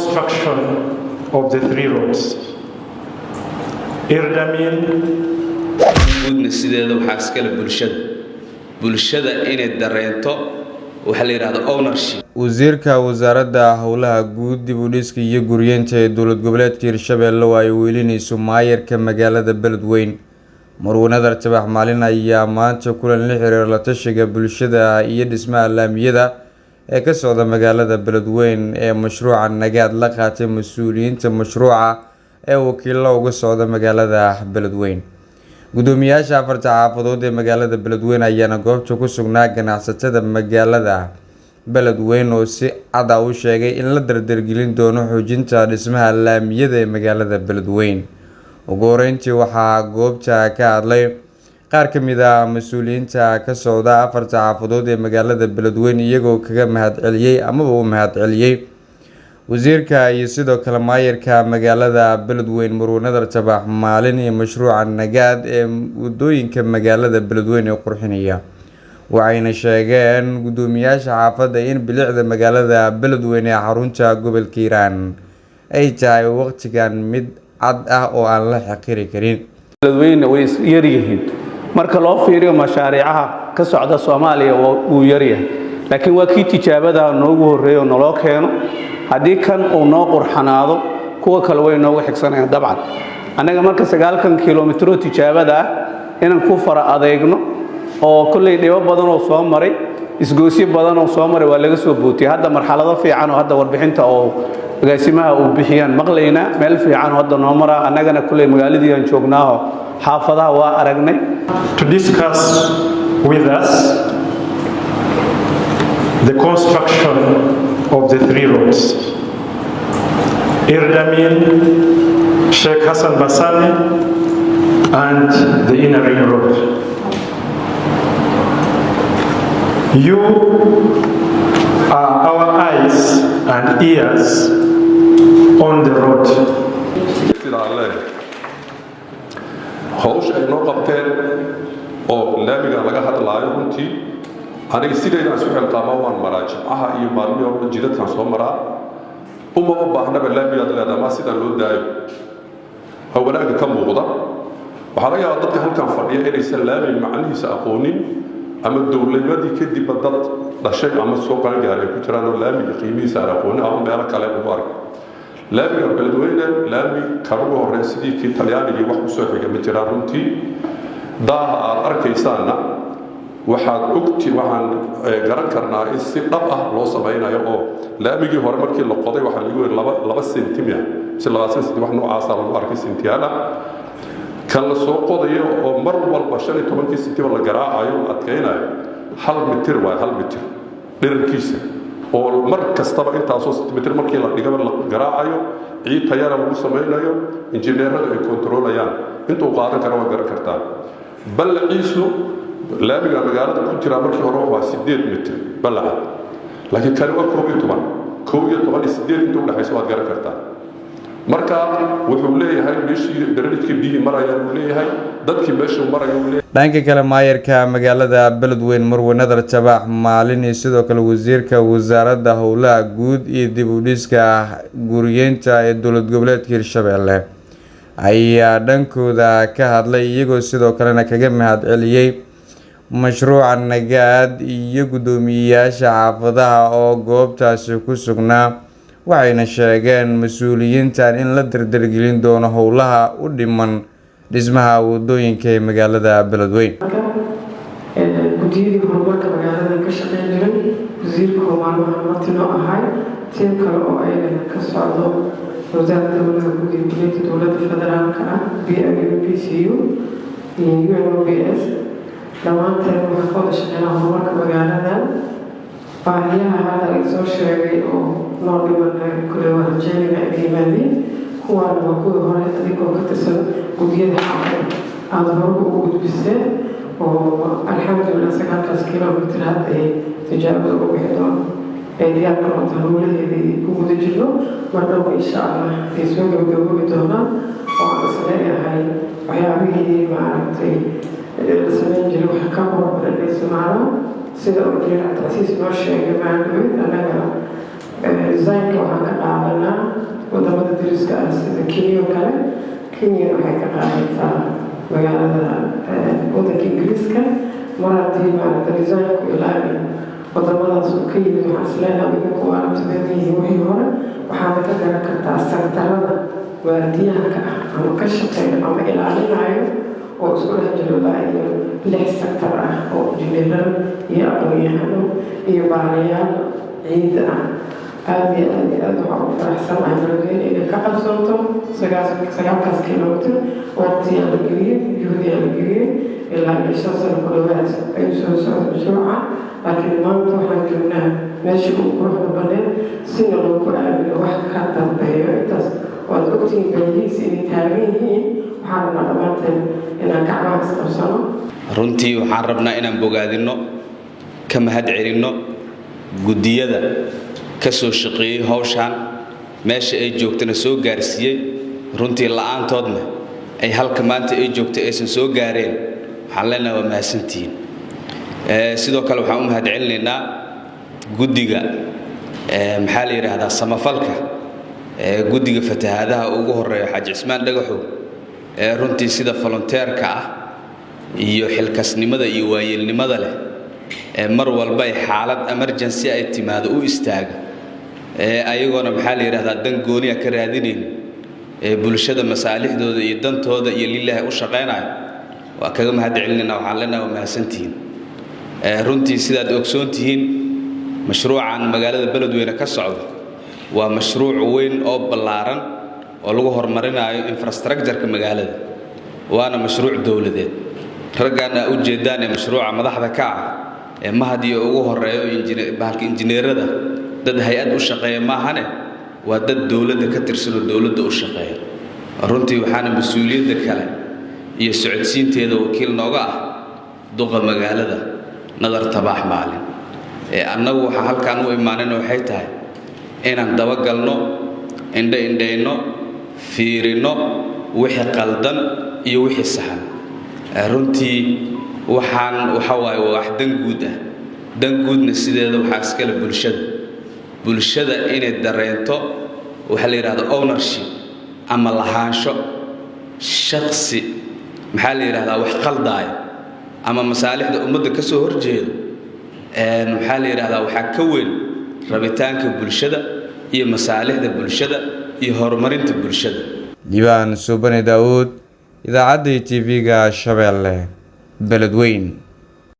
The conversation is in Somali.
construction of the three roads. Erdamin, Guudna sideeda waxaa iskale bulshada, bulshada inay dareento waxaa la yidhahda ownership. Wasiirka Wasaaradda Howlaha Guud, dib u dhiska iyo guryeynta ee dowlad goboleedka Hirshabelle oo ay welinayso maayarka magaalada Beledweyne, Marwe Nadar Tabax Maalin, ayaa maanta kulan la xiriira la tashiga bulshada iyo dhismaha laamiyada ee ka socda magaalada Beledweyne ee mashruuca Nagaad la qaatay mas-uuliyiinta mashruuca ee wakiilo uga socda magaalada Beledweyne. Guddoomiyaasha afarta xaafadood ee magaalada Beledweyne ayaana goobta ku sugnaa ganacsatada magaalada Beledweyne oo si cad ah u sheegay in la dardargelin doono xoojinta dhismaha laamiyada ee magaalada Beledweyne. Ugu horeyntii waxaa goobta ka hadlay qaar ka mid ah mas-uuliyiinta ka socda afarta xaafadood ee magaalada Beledweyne, iyagoo kaga mahadceliyey amaba u mahadceliyey wasiirka iyo sidoo kale maayarka magaalada Beledweyne, Marwe Nadar Tabax Maalin, iyo mashruuca Nagaad ee wadooyinka magaalada Beledweyne ee qurxinaya. Waxayna sheegeen guddoomiyaasha xaafadda in bilicda magaalada Beledweyne ee xarunta gobolka Hiiraan ay tahay waqtigan mid cad ah oo aan la xaqiri karin. Beledweyne way yar yihiin marka loo fiiriyo mashaariicaha ka socda Soomaaliya, wuu yaryahay, laakiin waa kii tijaabada noogu horreeya oo naloo keeno. Haddii kan uu noo qurxanaado, kuwa kale way noogu xigsanayaan dabcan. Annaga marka 9-kan kilomitro tijaabada ah inaan ku fara adeegno oo kolley dhibo badan oo soo maray, isgoosyo badan oo soo maray, waa laga soo bootiyey. Hadda marxalado fiican oo hadda warbixinta oo agaasimaha uu bixiyaan maqlaynaa, meel fiican oo hadda noo maraa. Annagana kolley magaaladii aan joognaaho xaafadaha waa aragnay. To discuss with us the construction of the three roads. Erdamin, Sheikh Hassan Basane, and the Inner Ring Road. You are our eyes and ears on the road. Sidaan leeyahay, hawsha ay noo qabteen oo laamiga laga hadlaayo, runtii aniga sidaydaan isu xilqaamaa, waan maraa jimcaha iyo maalmihii oo dhan jidadkaan soo maraa. Umama baahnaba laamigaad leedahay maa sidaan loo daayo, waa wanaagga ka muuqda. Waxaa laga yaabaa dadka halkan fadhiya inaysan laami macnihiisa aqoonin, ama dowladnimadii kadibba dad dhashay ama soo qaangaaray ay ku jiraan oo laamiga qiimihiisa aan aqoonin ama meelo kale lagu arko. Laamiga Beledweyne, laami kan ugu horreeya sidii kii Talyaanigii wax kusoo xiga ma jiraan runtii. Daaha aad arkaysaanna waxaad ogti, waxaan garan karnaa in si dhab ah loo samaynayo, oo laamigii hore markii la qoday waxaa lagu yiri 2 2 sentimiya mise 20 senti, wax noocaasa lagu arkay sentiyaal ah. Kan la soo qodayo oo mar walba 15-kii sentiba la garaacayo, la adkaynayo, 1 mitir waaye, 1 mitir dherarkiisa, oo mar kastaba intaasoo sentimitir markii la dhigaba la garaacayo, ciid tayana lagu samaynayo, injineeradu ay kontarolayaan. Intuu qaadan kara waa garan kartaa. Ballaciisu laamiga magaalada ku jiraa markii hore waa 8 mitir ballaca, laakiin kani waa 11, 11 iyo 8 inta udhexaysa waad garan kartaa. Marka wuxuu leeyahay meeshii drainage-kii biyihii marayaan uu leeyahay, dadkii meeshuu maraya uu leeyahay. Dhanka kale, maayarka magaalada Beledweyne, Marwe Nadar Tabax Maalin, iyo sidoo kale wasiirka Wasaaradda Howlaha Guud iyo dib u dhiska guryeynta ee dowlad goboleedka Hirshabelle ayaa dhankooda ka hadlay, iyagoo sidoo kalena kaga mahadceliyey mashruuca Nagaad iyo guddoomiyeyaasha xaafadaha oo goobtaasi ku sugnaa. Waxayna sheegeen mas-uuliyiintan in la dardargelin doono howlaha u dhiman dhismaha wadooyinka ee magaalada Beledweyne. Guddiyadii horumarka magaalada ka shaqeyn jiray, wasiirka oo maalmahan marti noo ahay, tiim kale oo ayagana ka socdo Wasaaradda Howlaha Guud iyo Guryeynta dowladda federaalka ah, BIU, PCU iyo UNOBS, dhammaanteen waxaan ka wada shaqeynaa horumarka magaalada. Baahiyaha hadda ay soo sheegay oo noo dhiman kule waa rajeynayna inay yimaadeen. Kuwaana waa kuwii hore adigoo ka tirsan guddiyada xaafadda aada hore ugu gudbiseen, oo alxamdulilah 9-kaas kilomitr hadda ay tijaabada ugu bixi doono, ay diyaar ka noqoto, howlaheedii ku guda jirno. Mar dhow insha Allah ay soo gabagaboobi doonaan, oo aan isleeyahay waxyaabihii maaragtay la sameyn jiray waxa ka horumarin ay samaadaan, sida uu jiir Cabdicasiis noo sheegay maalin. Annaga design-ka waxaan ka qaadanaa Dariska ah sida Kenya oo kale. Kenya waxay ka qaadataa magaalada wadanka Ingiriiska. Mar haddii maaragta design-ku ilaa wadamadaas uu ka yimid, waxaan isleeyahay idinku waa aragtideeda wixii hore. Waxaana ka garan kartaa sector-ada waardiyaha ka ah ama ka shaqeeya ama ilaalinayo oo isku dhex jiro ilaa iyo lix sector ah oo injineerada iyo aqoon-yahano iyo baarayaal ciidda ah. Aada iyo aada iyo aada waxaa ugu faraxsanahay Beledweyne inay ka qabsoonto 9-kaas kilomitir. Waqtiyaa la geliyey, juhdiyaa la geliyey, ilaa iyo 5 sano ku dhawaad ayuu soo socda mashruuca, laakiin maanta waxaan joognaa meeshii ugu quruxda badneed sina loogu aamino wax ka dambeeyo. Intaas waad ogtihiin, baahihiisa inay taagan yihiin. Waxaan rabnaa dhammaanteen inaan gacmaha isqabsano. Runtii waxaan rabnaa inaan bogaadinno, ka mahad celinno guddiyada ka soo shaqeeyey hawshaan, meesha ay joogtana soo gaarsiiyey. Runtii la'aantoodna ay halka maanta ay joogtay aysan soo gaareen. Waxaan leenahay waa mahadsantihiin. Sidoo kale waxaan u mahad celinaynaa guddiga, maxaa la yidhaahdaa, samafalka, guddiga fatahaadaha ugu horeeya Xaaji Cismaan Dhagaxow, ee runtii sida volunteer-ka ah iyo xilkasnimada iyo waayeelnimada leh ee mar walba ay xaalad emergency ay timaado u istaaga, ee ayagoona, maxaa la yidhahdaa, dan gooniya ka raadinaynin, ee bulshada masaalixdooda iyo dantooda iyo lilaahi u shaqaynayo, waa kaga mahad celinayna. Waxaan leenahay waa mahadsantihiin. Runtii sidaad ogsoon tihiin, mashruucan magaalada Beledweyne ka socda waa mashruuc weyn oo ballaaran oo lagu horumarinayo infrastructure-ka magaalada, waana mashruuc dowladeed. Raggan aa ujeedaan ee mashruuca madaxda ka ah, ee Mahadiyo ugu horeeyo, bahalka injineerada, dad hay-ad u shaqeeya maahane, waa dad dowladda ka tirsanoo dowladda u shaqeeya. Runtii waxaana mas-uuliyadda kale iyo socodsiinteeda wakiil nooga ah duqa magaalada Nadar Tabaax Maalin. Ee annagu waxaa halkaan u imaanayna waxay tahay inaan dabagalno, indho indhayno, fiirinno wixii qaldan iyo wixii saxan. Runtii waxaan waxa waaye waa wax dan guud ah. Dan guudna sideeda waxaa iskale bulshada. Bulshada inay dareento waxaa la yidhahda ownership ama lahaansho. Shaksi, maxaa la yidhahdaa, wax qaldaaya ama masaalixda ummadda ka soo horjeedo, maxaa la yidhahdaa, waxaa ka weyn rabitaanka bulshada iyo masaalixda bulshada iyo horumarinta bulshada. Liibaan Suubane Daawuud, idaacadda TV-ga Shabeelle, Beledweyn.